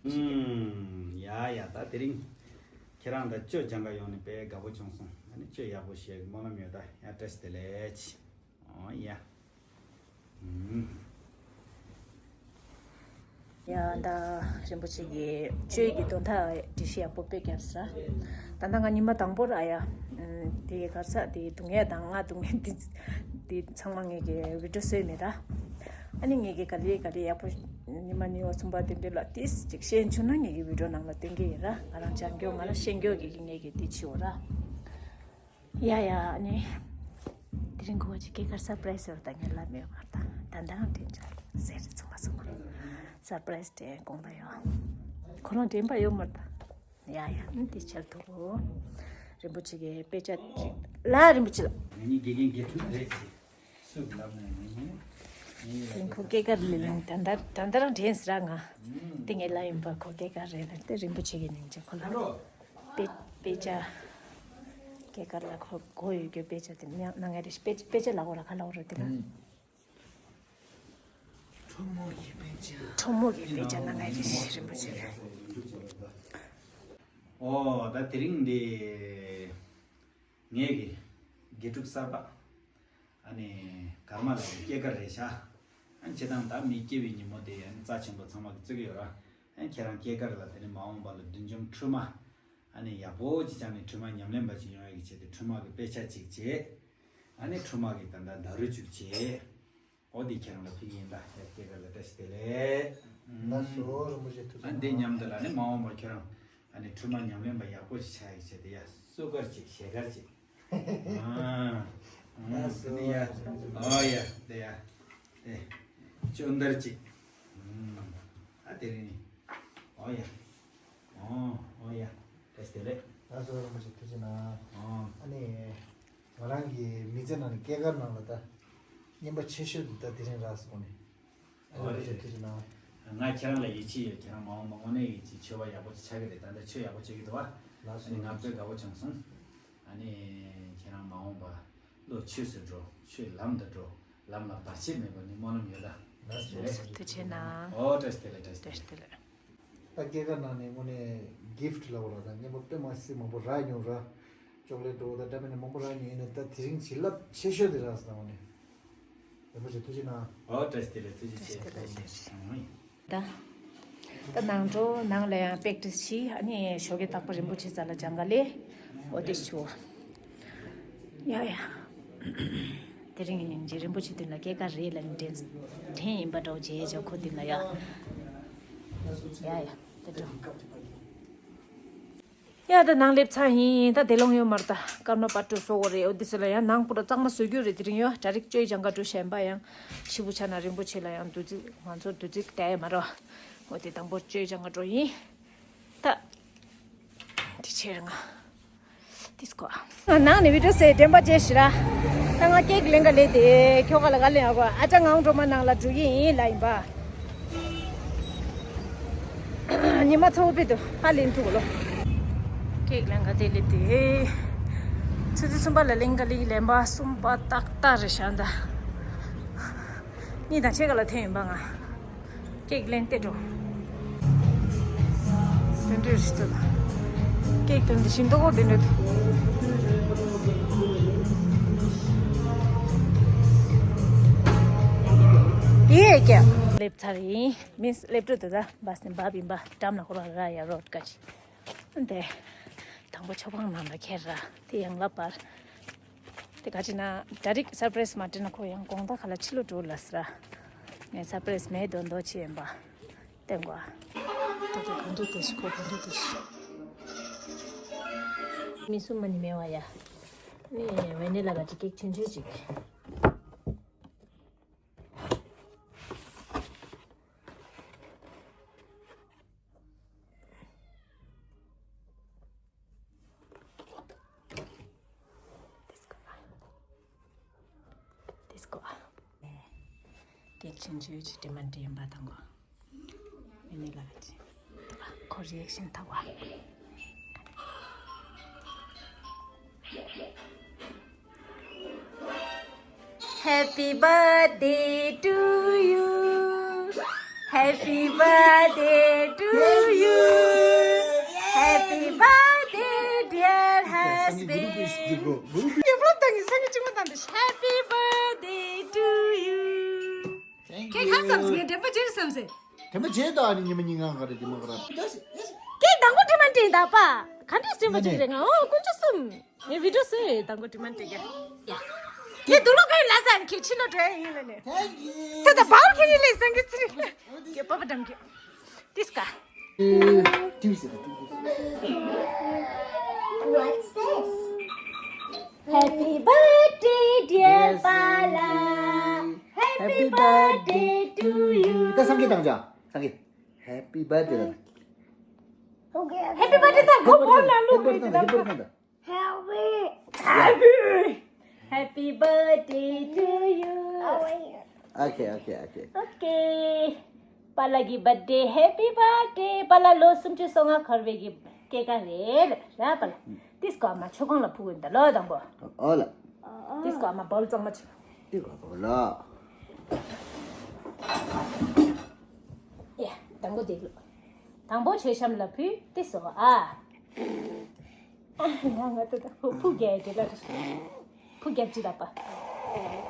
ཨུམ། ཡ་ཡ། ད་དེ་རིང་ཁྱེད་རང་ད་བཅོས་སྦྱང་ག་ཡོང་ནས་དཔེ་དགའ་པོ་བྱུང་སོང་། ཨ་ནི་བཅོས་ཡག་པོ་བྱེད་སྨོན་ལམ་ཡོད། ད་ཡ་བཀྲ་ཤིས་བདེ་ལེགས། ཨོ་ཡ། ཨུམ། ཡ་ད་རིན་པོ་ཆེ་གིས་བཅོས་ཀྱི་དོན་དག་འགྲེལ་བཤད་ཡག་པོ་དཔེ་བརྒྱབ་ས། ད་ལྟ་ང་ཉི་མ་དང་པོ་ར་ཡ། ཨུམ། དེ་གར་ས་དེ་རྡུང་ཡ་དང་ང་རྡུང་ཡ་དེ་དེ་ཚང་མ་ངེད་ཀྱི་བི་ཌིའོ་བཟོས་མེད་ད། ཨ་ནི་ངེད་ཀྱི་ག་ལེ་ག་ལེ་ཡག་པོ་ཉི་མ་གཉིས་པ་གསུམ་པ་དེ་འདྲ་ལ་ཏིས་ཅིག་ཤེས་བྱུང་ན་ངེད་ཀྱི་བི་ཌིའོ་ནང་ལ་སྟོན་གྱི་ཡིན་ར། ང་རང་སྦྱང་རྒྱུ་ང་རང་ཤེས་རྒྱུ་གི་ངེད་ཀྱི་དེ་ཆེ་བོ་ར། ཡ་ཡ་ཨ་ནི། དེ་རིང་གོ་བ་ཅིག་སྐྱེས་སྐར་སར་པ་རའི་སི་ཡོད་ད་ངས་ལབ་མེད་པར་ད་ད་ལྟ་རང་དྲན་ཆགས་ཟེར་རེད་ཚང་མ་ཚང་མ། སར་པ་རའི་སི་དྲན་དགོངས་དག་ཡོད། ཁོ་རང་དྲན་པ་ཡོད་མ་རེད་ད། ཡ་ཡ་ཨ་ནི་དེ་ཆར་ཐུག་གོ། རིན་པོ་ཆེ་གི་དཔེ་ཆ་ཅིག་ལ་རིན་པོ་ཆེ་ལ། ང་གཉིས་དགེ་རྒན་དགེ་ཕྲུག་རེད་ཅེས་སུ་ལབ་ནས་ངས་ངས་ངས་ལ་དེ་ཁོ་སྐྱེས་སྐར་ལས་ལངས་ད་ལྟ་ད་ལྟ་རང་དྲན་ཟེར་ང་། དེ་ངས་ལབ་ཡིན་པ་ཁོ་སྐྱེས་སྐར་རེད་ལ་དེ་རིན་པོ་ཆེ་གི་སྙིང་རྗེ་ཁོ་ལ། དཔེ་དཔེ་ཆ། སྐྱེས་སྐར་ལ་ཁོ་གོ་ཡོད་རྒྱུ་དཔེ་ཆ་དེ་མྱང་གནང་ཡ་རེད། དཔེ་དཔེ་ཆ་ལ་འོ་ར་ཁ་ལ་འོ་ར་དེ་ལ། ཁྲོ་མོ་གི་དཔེ་ཆ། ཁྲོ་མོ་གི་དཔེ་ཆ་གནང་ཡ་རེད་རིན་པོ་ཆེ་གི། ཨོ་ད་དེ་རིང་འདི་ངས་གི་དགེ་ཕྲུག་གསར་པ། ཨ་ནི་ཀརྨ་ལགས་ཀྱི་སྐྱེས་སྐར་རེད་ཤག་ཨ་ནི་བྱེད་སྟངས་ད་མི་སྐྱེ་བའི་ཉིན་མོ་དེ་ཨ་ནི་རྩ་ཆེན་པོ་ཚང་མ་གི་བརྩི་གི་ཡོད་ར། ཨ་ནི་ཁྱེད་རང་སྐྱེས་སྐར་ལ་དེ་ནི་མ་འོངས་པ་ལ་བདུད་འཇོམས་ཁྲོས་མ། ཨ་ནི་ཡག་པོ་ཅིག་བྱས་ནས་ཁྲོས་མ་ཉམས་ལེན་པ་ཅིག་ཡོང་ཡ་གི་ཆེད་དུ་ཁྲོས་མ་གི་དཔེ་ཆ་ཅིག་བྱས། ཨ་ནི་ཁྲོས་མ་གི་ད་ལྟ་ཟླ་རུ་ཅིག་བྱས། ཨོ་དེ་ཁྱེད་རང་ལ་ཕུལ་གི་ཡིན་ད། ཡ་སྐྱེས་སྐར་ལ་བཀྲ་ཤིས་བདེ་ལེགས། ལགས་སོ་རིན་པོ་ཆེ་ཐུགས་རྗེ་ཨ་ནི་དེ་གནང་། མཉམ་དུ་ལ་ནི་མ་འོངས་པར་ཁྱོད་རང་ཨ་ནི་ཁྲོས་མ་ཉམས་ལེན་པ་ཡག་པོ་ཞིག་ཆགས་ཡག་ཆེད་དུ་ཡ་སུ་དཀར་ཅིག་ཞལ་དཀར་ཅིག་ཨ། ཨ་དེ་ནི་ཡ། ཨོ་ཡ་དེ་ཡ། དེ། ཅོན་དར་ཅིག་ཨ་དེ་རིང་ནི། ཨོ་ཡ། ཨོ་ཨོ་ཡ། བཀྲ་ཤིས་བདེ་ལེགས། ལགས་སོ་རིན་པོ་ཆེ་ཐུགས་རྗེ་གནང་། ཨོ། ཨ་ནི། ང་རང་གི་མི་ཚེ་ནང་ནས་སྐྱེས་སྐར་ནང་ལ་ད་སྙན་པ་ཆེ་ཤོས་འདི་ད་དེ་རིང་རག་སོང་ནས། ཨ་ནི་ཨོ་རེད། ཐུགས་རྗེ་གནང་། ང་ཁྱེད་རང་ལ་ཡིད་ཆེས་ཡོད། ཁྱེད་རང་མ་འོངས་པ་དངོས་གནས་ཡིད་ཆེས་ཆོས་པ་ཡག་པོ་ཅིག་ཆགས་ཀྱི་རེད། ད་ལྟ་ཆོས་ཡག་པོ་བྱེད་ཀྱི་འདུག་བ། ལགས་ཨ་ནི་ང་དཔེ་དགའ་པོ་བྱུང་སོང་། ཨ་ནི་ཁྱེད་རང་མ་འོངས་པ་བློ་ཆོས་སུ་འགྲོ། ཆོས་ལམ་དུ་འགྲོ། ལམ་ལ་བར་ཆད་མེད་པ་ནི་སྨོན་ལམ་ཡོད་ད། ལགས་སོ། ཐུགས་རྗེ་གནང་། ཨོ་བཀྲ་ཤིས་བདེ་ལེགས། བཀྲ་ཤིས་བདེ་ལེགས། ད་སྐྱེས་སྐར་ནང་ནས་དངོས་གནས་གིཕ་ཊི་ལབ་དགོས་རེད་ད། སྙན་པ་དཔེ་མ་སྲིད་མང་པོ་རག་མྱོང་ར། ཅོག་ལེ་ཊི་འདྲ་བོ་ད་འདྲ་མིན་ན་མང་པོ་རག་མྱོང་། ཡིན་ནའི་ད་དེ་རིང་བྱིན་རླབས་ཆེ་ཤོས་དེ་རག་སོང་ད་དངོས་གནས། རིན་པོ་ཆེ་ཐུགས་རྗེ་གནང་། ཨོ་བཀྲ་ཤིས་བདེ་ལེགས། ཐུགས་རྗེ་ཆེ། བཀྲ་ཤིས་བདེ་ལེགས། ད། ད་ནང་འགྲོ་ནང་ལ་ཡང་པེག་ཊི་སི་བྱས། ཨ་ནི་ཞོགས་ཀས་རྟག་པར་རིན་པོ་ཆེ་རྩ་ལ་སྦྱང་ག་ལས། ཨོ་དེ་ཆུ། ཡ་ཡ། དེ་རིང་ཡིན་རྗེ་རིན་པོ་ཆེ་མདུན་ལ་སྐྱེས་སྐར་རེད་ལབ་ནས་དྲན་དྲན་ཡིན་པ་འདྲ་བོ་བྱས་བྱ་ཁོ་མདུན་ལ་ཡ། ཡ་ཡ་དེ་འགྲོ། ཡ་ད་ནང་སླེབས་ཚར་ཡིན། ད་དེ་ལོང་ཡོད་མ་རེད། ད་སྐར་མ་པར་ཊུ་བཟོ་དགོས་རེད། འོ་དེ་ཚོ་ལ་ཡང་ནང་པུ་ར་གཙང་མ་བཟོ་རྒྱུ་རེད། དེ་རིང་ཡོད་ད་རིག་ཅོའི་ལྗང་ཁ་འགྲོ་གཞན་པ་ཡང་ཤི་བུ་ཆ་ན་རིན་པོ་ཆེ་ལ་ཡང་བདུད་རྩི་ང་ཚོ་བདུད་རྩི་དེ་མ་རོ། འོ་དེ་དང་པོ་ཅོའི་ལྗང་ཁ་འགྲོ་ཡིན། ད་དེ་ཆེ་རེད་ང་། དེ་སྐོ། ང་ནང་ནས་བི་ཌིའོ་བཟོས་དྲན་པ་བརྗེད་ཤི་ར། ད་ང་ཀེག་ལེན་ག་ལས་དེ་ཁྱོ་ག་ལ་ག་ལེན་ཨ་གོ། ཨ་ཅག་ངང་སྒྲོལ་མ་ནང་ལ་འགྲོ་གི་ཡིན་ལ་ཡིན་པ། ཉི་མ་ཚ་བོ་པི་ཏུ་ཧ་ལེན་ཐུག་ལོ། ཀེག་ལེན་ག་དེ་ལེ་དེ། ཆུ་ཚོད་གསུམ་པ་ལ་ལེན་ག་ལེ་ལེན་པ་གསུམ་པ་ཏག་ཏག་རེད་ཤག་ད། གཉིས་དང་ཕྱེད་ཀ་ལ་ཐོན་ཡིན་པ་ང་། ཀེག་ལེན་ཏེ་འགྲོ། དེ་འདྲ་རེད་ཤག་ད། ཀེག་དེ་འདྲ་ཞིམ་མདོག་དེ་འདྲ་འདུག་ཡེ་ཀྱ་སླེབས་ཚར་ཡིན། མིས་སླེབས་འགྲོ་དེ་ད་བ་སེ་བ་བིན་པ་འགྲམ་ལ་ཁོ་ར་ར་ཡ་རོད་ཀ་ཅི། དེ། དང་པོ་ཆོ་ག་ནང་ལ་ཁྱེར་ར། དེ་ཡང་ལ་པར། དེ་ག་ཅི་ན་ད་རིག་སར་པ་རེ་སི་མ་སྤྲད་ན་ཁོ་ཡང་དགོང་དག་ཁ་ལ་ཕྱི་ལོགས་འགྲོ་ལ་ཟེར་ར། ངས་སར་པ་རེ་སི་མེད་དོན་དོ་ཅི་ཡིན་པ། བསྟན་གོ། ད་ལྟ་ག་འདྲ་དེ་ཞིག་ཁོ་ག་འདྲ་དེ་ཞིག་མི་སུ་མ་ནི་མེད་བ་ཡ། ནི་ཝེ་ནི་ལ་ག་ཅི་ཀེག་ཆུང་ཆུང་ཅིག་དེ་སྐོ། དེ་སྐོ། ཀེག་ཆུང་ཆུང་ཅིག་དྲི་མ་འདྲེན་པ་དང་གོ། ཨ་ནི་ལ་ཅི། ཁོ་རི་ཨེག་ཤན་ཐོབ་པ། Happy birthday to you. Happy birthday to you. Happy birthday, dear husband. Happy birthday to you. Thank you. ཁྱེད་ཁ་བསམ་སེ་ངས་དྲན་པ་བརྗེད་བསམ་སེ། དྲན་པ་བརྗེད་ད་ཨ་ནི་ཉི་མ་གཉིས་ང་ག་རེ་དེ་མ་ག་ར། ཁྱེད་དང་པོ་དྲི་མ་དྲན་ད་པ། ག་འདྲས་སེམས་པ་ཅིག་རེད་ང་ཨོ་དཀོན་མཆོག་གསུམ། ངས་བི་ཌིའོ་བཟོས་དང་པོ་དྲི་མ་དྲན་གྱི། ཁྱེད་དུག་ལོག་ག་ཡིན་ལ་ས་ནི་ཁྱེད་ཕྱི་ལོགས་འགྲོ་ཡ་ཡིན་ལ་ནི། ད་ད་བའོ་ཁྱེད་ཡིན་ལ་ས་གི་ཚི་རི། ཁྱེད་པ་པ་འགྲམ་གྱི། ཏིས་ཀ། ཏིས་ཀ། What's this? Happy birthday, dear Bala. Happy birthday to you. ད་སངས་རྒྱས་དང་ཅག་སངས་རྒྱས། Happy birthday. Okay, okay. Happy birthday ད་གོ་བོ་ན་ལུག་རེད་ད། Happy. Happy. Happy birthday to you. Okay, okay, okay. Okay. པཱ་ལགས་ཀྱི་བར་ཐི་ཌེ། Happy birthday. པཱ་ལགས་ལོ་སུམ་ཅུ་སོ་ལྔ་འཁོར་བའི་གི་སྐྱེས་སྐར་རེད་ར་པཱ་ལགས། ཏིས་ཀོ་ཨ་མ་མཆོད་ཁང་ལ་ཕུལ་གི་ཡིན་ད་ལོ་དང་པོ། ཨོ་ལ། ཏིས་ཀོ་ཨ་མ་བོལ་གཙང་མ་ཅིག་ཏིས་ཀོ་བོལ་ལ། ཡ། དང་པོ་དེ་ལོ། དང་པོ་མཆོད་བཤམས་ལ་ཕུལ་ཏེ་སོ་ཨ། ང་ང་ཏོ་ད་ཕུ་ཕུ་རྒྱལ་དེ་ལ་ཕུ་རྒྱལ་ཅི་ལ་པ།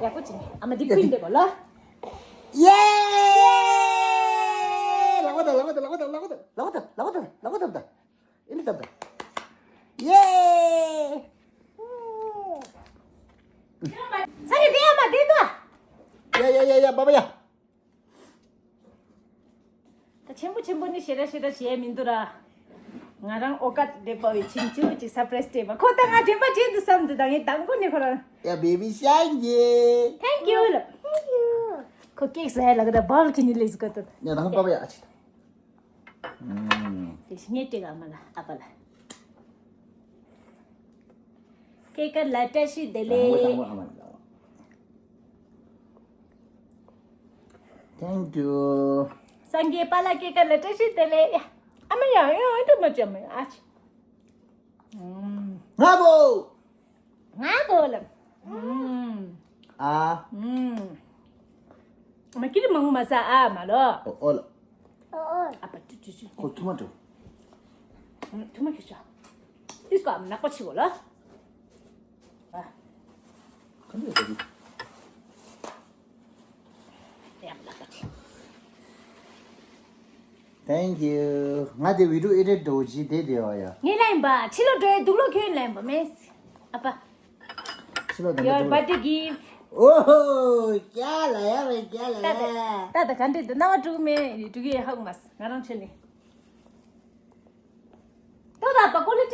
ཡག་པོ་ཅི་ནི་ཨ་མ་འདི་ཕུ་ཡིན་དེ་གོ་ལ། ཡེ། ལག་པ་ད་ལག་པ་ད་ལག་པ་ད་ལག་པ་ད་ཨི་ནི་ད་ད། ཡེ། ས་ཡི་དེ་ཨ་མ་དེ་ད། ཡ་ཡ་ཡ་ཡ་བ་བ་ཡ། ད་ཆེན་པོ་ཆེན་པོ་ནི་ཞེ་དྲག་ཞེ་དྲག་བྱས་མི་འདུག་ར། ང་རང་ཨོ་ཀ་དེ་པ་བའི་ཆིང་ཆུ་ཅིག་སར་པ་རེ་སི་སྤྲད་པ་ཁོ་ད་ང་དྲན་པ་བརྗེད་འདུག་བསམ་འདུག་ད་ངས་དང་པོ་ནས་ཁོ་རང་། ཡ་བེ་བི་ཤང་ཡེ། Thank you ལབ། ཁོ་ཀེག་ཟ་ཡ་ལ་ག་ད་བལ་ཁི་ནི་ལེ་ཟུ་ག་ད། ཡ་ད་ང་པ་བ་ཡ་ཨ་ཅི། ཨུམ། དེ་ཞིག་ངས་སྤྲད་ག་ཨ་མ་ལ་ཨ་ཕ་ལ། སྐྱེས་སྐར་ལ་བཀྲ་ཤིས་བདེ་ལེགས། དང་པོ་དང་པོ་ཨ་མ་ལ། Thank you. སངས་རྒྱས་པཱ་ལགས་སྐྱེས་སྐར་ལ་བཀྲ་ཤིས་བདེ་ལེགས། ཨ་མ་ཡ་ཡ་ཨ་འདྲ་མ་བྱ་མ་ཡ་ཨ་ཅི། ང་བོ། ང་བོ་ལ། ཨ། མ་ཀི་རི་མང་མ་ས་ཨ་མ་ལོ། ཨོ་ཨོ་ལ། ཨ་པ་ཅུ་ཅུ་ཅུ། ཁོ་ཐུ་མ་ཏོ། ཐུ་མ་ཁྱུ་ཆ། ཏིས་ཀ་ནག་པ་ཆི་བོ་ལ། ཨ། ཁ་འདི་ཡོད་ད་གི། Thank you. ང་དེ་བི་ཌིའོ་ཨེ་ཌིཊ་འགྲོ་ཅི་དེ་དེ་བ་ཡ། ངས་ལན་པ་ཕྱི་ལོགས་འགྲོ་ཡ་དུག་ལོག་ཁྱོད་ལན་པ་མེད། ཨ་པ། ཕྱི་ལོགས་དང་Your དུག་ལོག birthday gift. ཨོ་ཧོ། ཀྱ་ལ་ཡ་བའི་ཀྱ་ལ་ཡ། ད་ད་ད་ག་འདྲེ་འདུག་སྣང་བ་དཀྲུག་མེད་དཀྲུག་ཡས་ཧ་གོ་མ་སོང་ང་རང་ཆེ་ནི། ཏོ་ད་པ་ཀོ་ལི་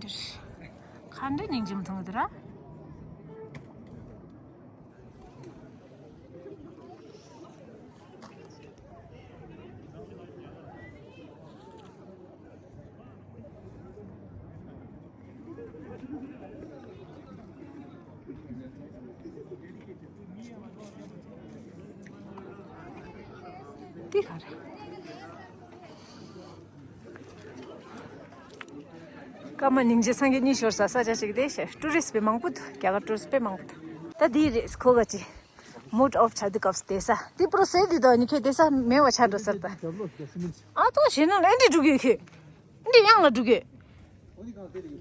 འདིར་ག་འདྲ་སྙིང་རྗེ་མོ་མཐོང་གི་འདུག་ར། འདི་ག་རེད། ཀརྨ་སྙིང་རྗེ་སངས་རྒྱས་གཉིས་ཤོར་ས་ས་ཆ་ཞིག་རེད་ཤག་ཊུ་རི་སི་པའི་མང་པོ་འདུག་རྒྱ་གར་ཊུ་རི་སི་པའི་མང་པོ་འདུག་ད་འདི་རེད། ཁོ་ག་ཅི་མུཌ་ཨོཕ་བྱ་དུས་སྐབས་སུ་བསྡད་ས། འདི་པོ་རོ་ཟེར་དུས་ད་ཉི་ཁྱོད་བསྡད་ས་མེད་པ་ཆགས་འགྲོ་ས་རེད་ད། ཨ་ཙོ་ཞེད་སྣང་ལ་ཨེ་འདྲ་འགྲོ་གི་ཡོད་ཁྱོད། འདི་ཡང་ལ་འགྲོ་གི།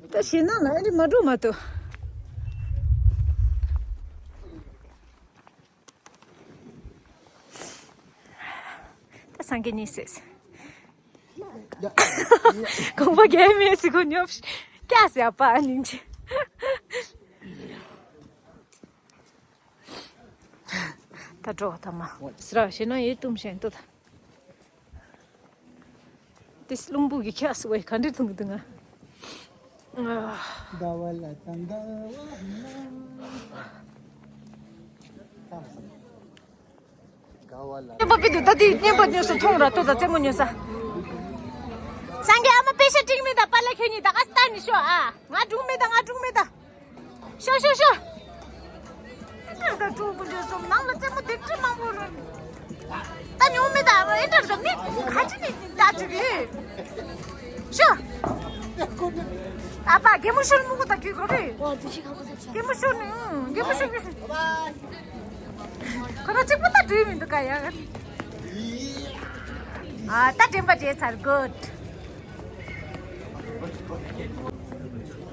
ད་ཞེད་སྣང་ལ་ཨེ་འདྲ་མ་འགྲོ་མ་གཏོགས། ད་སངས་རྒྱས་གཉིས་ཟེར། ཡ། གོང་པ་རྒྱལ་མེད་ཟེར་གོ་ཉོབ། སྐྱ་ཟེར་ཨ་ཕ་སྙིང་རྗེ། ད་འགྲོ་ད་མ། སི་ར་ཞེད་སྣང་ཡོད་དུམ་ཞེན་ཏོ་ད། དེ་རླུང་བུ་གི་ཁྱག་སི་ཝེ་ག་འདྲ་འཐུང་གི་འདུག་ང་། ཟླ་བ་ལ་དང་ཟླ་བ་ན། ད་མ་སང་། ཟླ་བ་ལ། སྙན་པ་པི་དུ་ད་དེ་སྙན་པ་ཉོས་སོ་མཐོང་ར་ཏོ་ད་རྩེད་མོ་ཉོས་ས། སངས་རྒྱས་ཨ་མ་པེ་ཤ་ཀྲིག་མི་ད་པ་ལ་ཁྱོད་གཉིས་ད་ག་སྟ་ནི་ཤོ་ཨ། ང་སྒྲུང་མེད་ད་ང་སྒྲུང་མེད་ད། ཤོ་ཤོ་ཤོ། ཨེ་འདྲ་ད་ཀྲུང་གུ་འདྲ་སོང་ནང་ལ་རྩེད་མོ་དེ་ཀྲི་མང་པོ་རེད། ད་ཉོ་མི་ད་ཨེ་འདྲ་ད་མི་ཁ་ཅི་ནས་ད་ཅི་གི། ཤོ། ཨ་ཕ་རྒན་མོ་ཤོར་མོ་གོ་ད་གི་གོ་རེད། རྒན་མོ་ཤོར་ནི་རྒན་མོ་ཤོར་གི། ཁོ་ར་གཅིག་པུ་ད་འགྲུལ་མི་འདུག་ག་ཡ། ཨ་ད་དྲན་པ་བརྗེད་ཚར་གོད།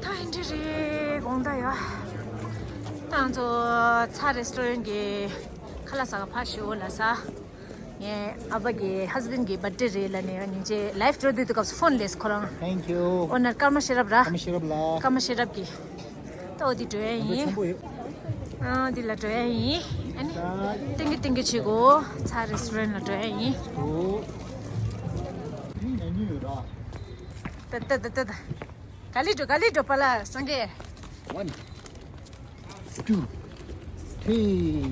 ད་ཨེ་འདྲ་རེད་དགོང་དག་ཡ། ད་ང་ཚོ་ཚ་རེ་སི་ཊོ་རན་གི་ཁ་ལག་ཟ་ག་ཕར་ཞོག་ལ་ས། ངའི་ཨ་ཕ་གི་ཧས་བྷེན་གི་བར་ཌེ་རེད་ལ་ནས་ཉིན་བྱེད་ལའིབ་འགྲོ་དུས་སྐབས་སུ་ཕོན་སླེབས་ཁོ་རང་། Thank you. ཨོ་ནར་ཀརྨ་ཤེས་རབ་ར། ཀརྨ་ཤེས་རབ་ལགས། ཀརྨ་ཤེས་རབ་གི། ཏོ་འདི་འགྲོ་ཡ་ཡིན། ཆེན་པོ་ཡོད། ཨ་འདི་ལ་འགྲོ་ཡ་ཡིན། ཨ་ནི། ཏིང་གི་ཏིང་གི་བྱེད་དགོ། ཚ་རེ་སི་ཊོ་རན་ལ་འགྲོ་ཡ་ཡིན། ཨོ། ཨ་ནི་ཉལ་ཉལ་ཡོད་ར། ཏ་ཏ་ཏ་ཏ་ཏ། ག་ལེ་འགྲོ་ག་ལེ་འགྲོ་པ་ལ་སངས་རྒྱས། One, two, three.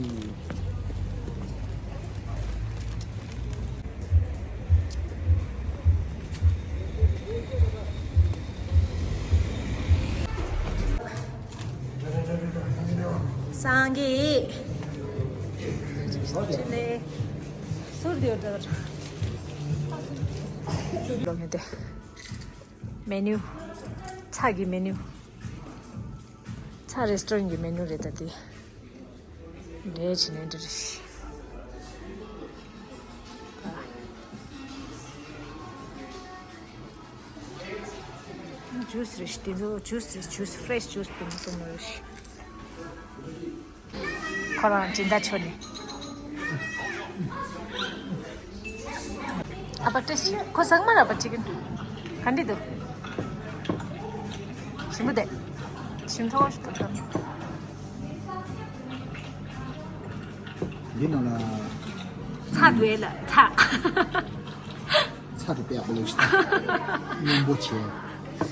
སངས་རྒྱས། ཆུ་ལེ། ཟུར་དེ་འགྲོ། མེ་ནུ། ཚ་གི་མེ་ནུ། ཚ་རེ་སི་ཊོ་རན་གི་མེ་ནུ་རེད་ད་དེ། འདྲེ་ཆི་ནས་འདྲེ་རེ། ཇུས་རེ་ཞིག་དེ་ཚོ་ཇུས་རེ་ཇུས་ཕྲེ་ཤི་ཇུས་དེ་ཚོ་མ་རེ་ཞིག་ཁོ་རང་སྦྱིན་བདག་ཆོ་ནི། ཨ་ཕ་ཏྲེ་ཤི་ཁོ་ཟངས་མ་ར་པ་ཅི་གིན། ག་འདྲི་འདུག་ཞིམ་པོ་དེ། ཞིམ་ཐོག་ཞིག་ཐོག་ཐོག་འདི་ནང་ལ། ཚ་འདུག་ཨེ་ལ་ཚ། ཚ་དེ་དཔེ་ཡག་པོ་ལེགས་ཤིག་སྙོམས་པོ་བྱས།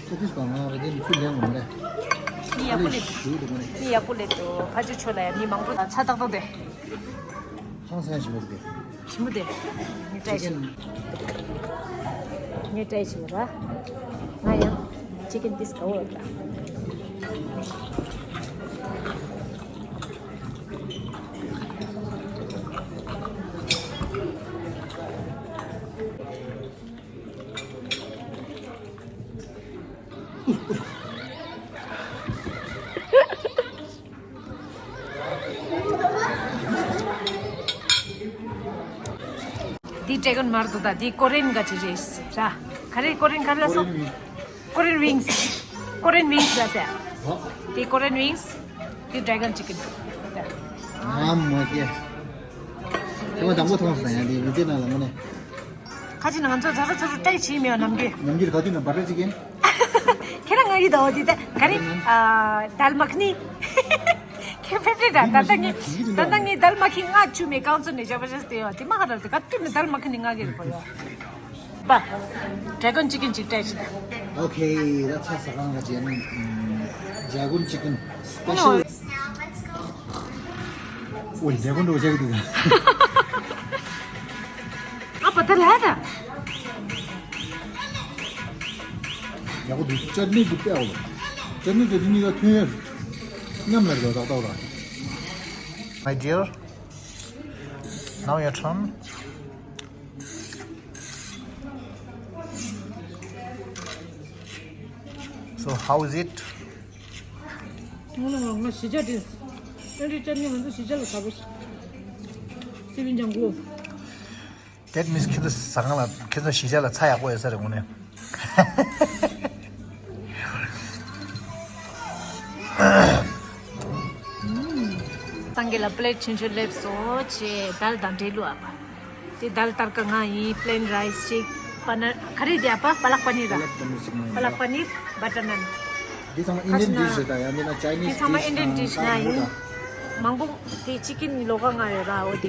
ཚ་དུས་པ་ང་རེ་འདི་ཚུར་ལེན་དགོས་མ་རེད། མི་ཡག་པོ་ལེགས་ཞུ་འདུག་མ་རེད། མི་ཡག་པོ་ལེགས་འདུག་ཕ་ཇོ་ཆོ་ལ་ཡ་མི་མང་པོ་ཚ་ཏག་ཏག་དེ། ཧང་སང་ཞིག་འདུག་ཞིམ་པོ་དེ། ངས་ཏྲའི་བྱེད། ངས་ཏྲའི་བྱེད་ར། ང་ཡང་ཅི་ཀེན་ཏིས་ག་འོ་ར། འདི་ཌེ་གོན་མར་དུ་ད་འདི་ཀོ་རེན་ག་ཅི་རེད་ར། ག་རེ་ཀོ་རེན་ག་རེ་ལ་སོ། Korean wings. Korean wings ལ་ཟེར། འདི་Korean wings. འདི་dragon chicken. ཨ་མ་ཀེ། དེ་མ་དང་པོ་མཐོང་སོང་ཡ་འདི་མི་ཚེ་ནང་ལ་ངོ་ནས། ཁ་ཅིག་ནང་ང་ཚོ་ཚོ་རུ་ཚོ་རུ་ཏྲའི་བྱེད་མེད་ནམ་རྒྱུན། ནམ་རྒྱུན་ག་དུས་ན་བ་ཏྲ་ཅི་ཀེན། ཁྱེད་རང་ང་ཡི་ཟླ་བ་འདི་ད་ག་རེ། ཨ་དལ་མ་ཁི་ནི། ཁྱེད་ཕེབས་རེད་ད་ད་ལྟ་ངས་ད་ལྟ་ངས་དལ་མ་ཁི་ང་བཅུ་མེད་རྐང་བཙུན་ནས་བྱ་བ་བྱས་ཏེ་ཡོད་དེ་མ་ཧ་ར་དེ་ག་དུས་ནས་དལ་མ་ཁི་ནི་ང་གི་རེད་པ་ཡོད། པ། dragon chicken ཅིག་སྤྲད་ཤིག Okay, that's us. ཟ་ཁང་ལ་ཇན་ཇ་གུན་ཅི་ཀན་སི་པེ་ཤལ། ཨོ་ལེ་ཇ་གུན་འགྲོ་ཆག་འདུག་ད། ཨ་པ་ད་ལ་ད། ཡག་པོ་འདུག་ཅར་ནི་འདི་དཔེ་ཡག་པོ་འདུག་ཅར་ནི་དེ་འདི་གཉིས་ཀ་མཐུན་ཡོད། མཉམ་ལ་འགྲོ་ཏག་ཏག་ལ། My dear, now your turn. So how is it? ང་ལ་ང་ཞི་ཅར་དྲིས། ཨ་རི་ཅར་ནི་ང་ཚོ་ཞི་ཅར་ལ་ཟ་བོ། སི་བིན་ཅང་གོ། That means ཁྱེད་ཚོ་ཟ་ཁང་ལ་ཁྱེད་ཚོ་ཞི་ཅར་ལ་ཚྭ་ཡག་པོ་ཡོད་ས་རེད་དངོས་གནས། སངས་རྒྱས་ལ་པླེ་ཊི་ཆུང་ཆུང་སླེབས་སོང་། ཅེས་དལ་དང་འབྲས་ལུག་ཨ་པ། དེ་དལ་དར་ཀ་ང་ཡིན། པླེན་རའི་སི་ཅིག་པ་ན་ག་རེ་དེ་ཨ་པ་པ་ལག་པ་ནིར་ར། པ་ལག་པ་ནིར་བ་ཊར་ནན། འདི་ཚང་མ་ཨིན་ཌི་ཡན་ཌིཤ་རེད་ད། ཡང་མིན་ན་ཅའི་ནིས་འདི་ཚང་མ་ཨིན་ཌི་ཡན་ཌིཤ་ང་ཡིན། མང་པོ་དེ་ཅི་ཀིན་ལོ་ག་ང་ཡོད་ར། འོ་དེ་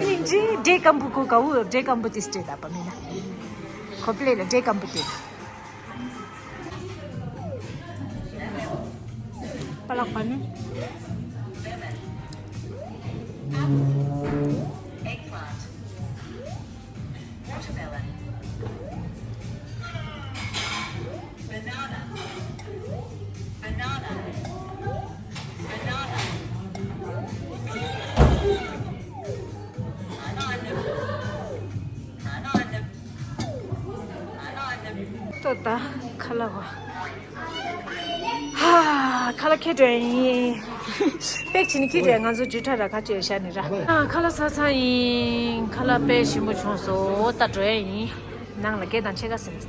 ནི་ཅི་འབྲས་སྐམ་པོ་གོ་ག་བུ་འབྲས་སྐམ་པོ་དེ་སྤྲད་ད་པ་མིན་ན། ཁོ་པླེ་ལ་འབྲས་སྐམ་པོ་དེ། པ་ལག་པ་ནི། Eggplant. Watermelon. Banana. Banana. Banana. ལྟོས་ད། ཁ་ལག་བ། ཧ། ཁ་ལག་ཁྱེར་འགྲོ་ཡིན། པེག་བྱས་ནས་ཁྱེར་འགྲོ་ཡ། ང་ཚོ་ཇུས་ཁྲ་ར་ཁ་ཅིག་བཞག་ནས་ར། ཨ། ཁ་ལག་ཟ་ཚར་ཡིན། ཁ་ལག་དཔེ་ཞིམ་པོ་བྱུང་སོང་། ད་འགྲོ་ཡ་ཡིན། ནང་ལ་སྐད་དང་ཕྱེད་ཀ་ཟིན་སོང་ད།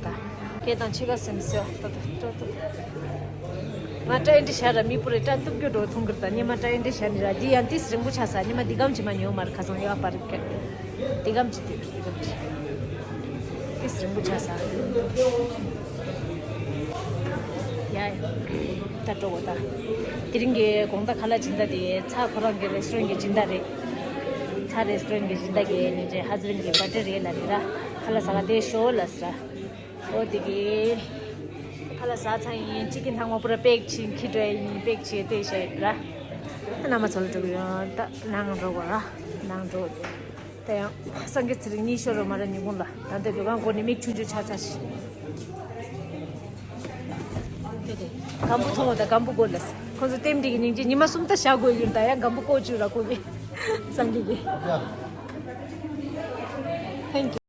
སྐད་དང་ཕྱེད་ཀ་ཟིན་སོང་ད། ད་ད་ད། ང་སྐྲ་ཨེ་འདྲ་བཞག་ར་མི་པུ་རེ་སྐྲ་གཏུབ་རྒྱུ་འགྲོ་མཐོང་གི་རེད་ད། སྙེ་མ་སྐྲ་ཨེ་འདྲ་བཞག་ནི་ར། འདི་ཡང་ཏིས་རིང་པོ་ཆགས་ས། སྙེ་མ་འདི་གམ་གྱི་མ་ཉོ་མ་རེད། ཁ་སང་ཡོད་ཨ་པ་རིག་གི། འདི་གམ་གྱི་འདི་འདི་གམ་གྱི་ཏིས་རིང་པོ་ཆགས་ས། ཡ་ཡ། ད་འགྲོ་གོ་ད། དེ་རིང་གི་དགོང་དག་ཁ་ལག་སྦྱིན་བདག་དེ་ཚྭ་ཁོ་རང་གི་རེ་སི་ཊོ་རན་གི་སྦྱིན་བདག་རེད། ཚྭ་རེ་སི་ཊོ་རན་གི་སྦྱིན་བདག་གི་ཉིན་རེ་ཧ་སི་བན་གི་བར་ཌེ་རེད་ལབ་ནི་ར། ཁ་ལག་ཟ་ག་དེ་ཤོག་ལབ་ས་ར། ཨོ་དེ་གི། ཁ་ལག་ཟ་ཚར་ཡིན། ཅི་ཀིན་ཐང་མ་པུ་ར་པེག་བྱས་ཁྱེར་འགྲོ་ཡིན། པེག་བྱས་དེ་བཞག་ཡོད་ར། ཨ། ནང་མ་ཚོ་ལ་འགྲོ་གི་ཡོད་ད། ནང་འགྲོ་གོ་ར། ནང་འགྲོ། ད་ཡང་སངས་རྒྱས་ཚེ་རིང་གཉིས་ཤོར་རོ་མ་ར་ཉིན་གུང་ལ། ད་ལྟ་འདུ་ཁང་སྒོ་ནས་མིག་ཆུང་ཆུང་ཆགས་ཚར་ཤག་སྒམ་པོ་མཐོང་བ་དང་སྒམ་པོ་སྒོ་ལ། ཁོ་ཚོ་ལྟེམ་འགྲིག་གི་སྙིང་རྗེ། ཉི་མ་གསུམ་ད་བཞག་དགོས་ཡོད་ད། ཡང་སྒམ་པོ་བཀོག་བཅུག་ར་ཁོ་གི། སངས་རྒྱས་ཀྱི། Thank you.